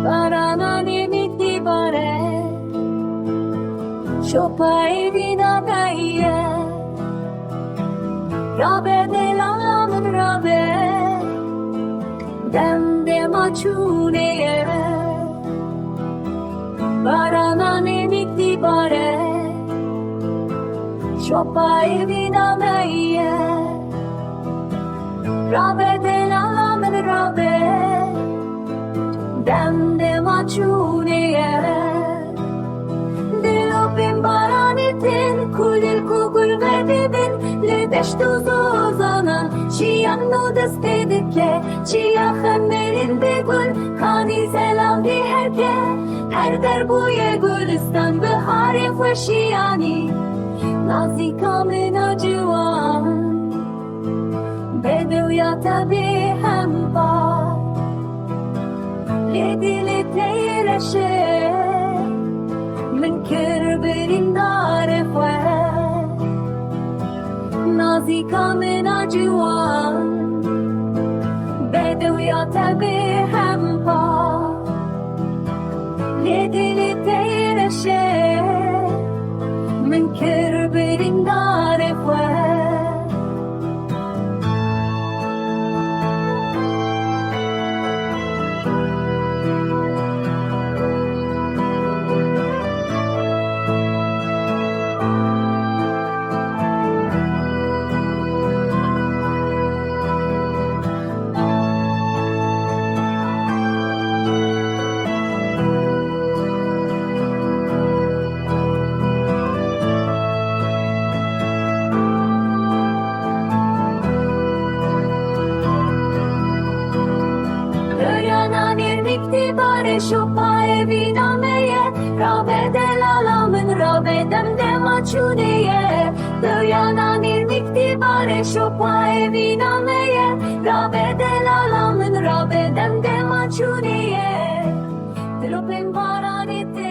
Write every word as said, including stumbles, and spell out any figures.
Barana nêmîk dîbare, şopayê vîna me ye. Rabe delala min rabe, dem dema çûnê ye. Barana nêmîk dîbare, şopayê vîna me ye. Rabe delala min rabe, dem dema çûnê ye. Dilopên baranê tên ku lêl ku gul vedibin, li deşt û zozanan jiyan nû dest pê dike. Çiya xemelin bê gul, kanî zelandî herke, her der bûye gulistan, biharê xweşiyanî. Nazîka min a ciwan, bedewiya te bê hempa, lê dilê te yê reşe, min kir birîndarê xwe. Nazîka min a ciwan, bedewiya te bê hempa, lê dilê te yê reşe, min kir birîndarê xwe. Doyana nêrmîk dîbare, şopayê vîna me ye. Rabe delala min rabe, dem dema çûnê ye. Doyana nêrmîk dîbare, şopayê vîna me ye. Rabe delala min rabe, dem dema çûnê ye. Dilopên baranê tê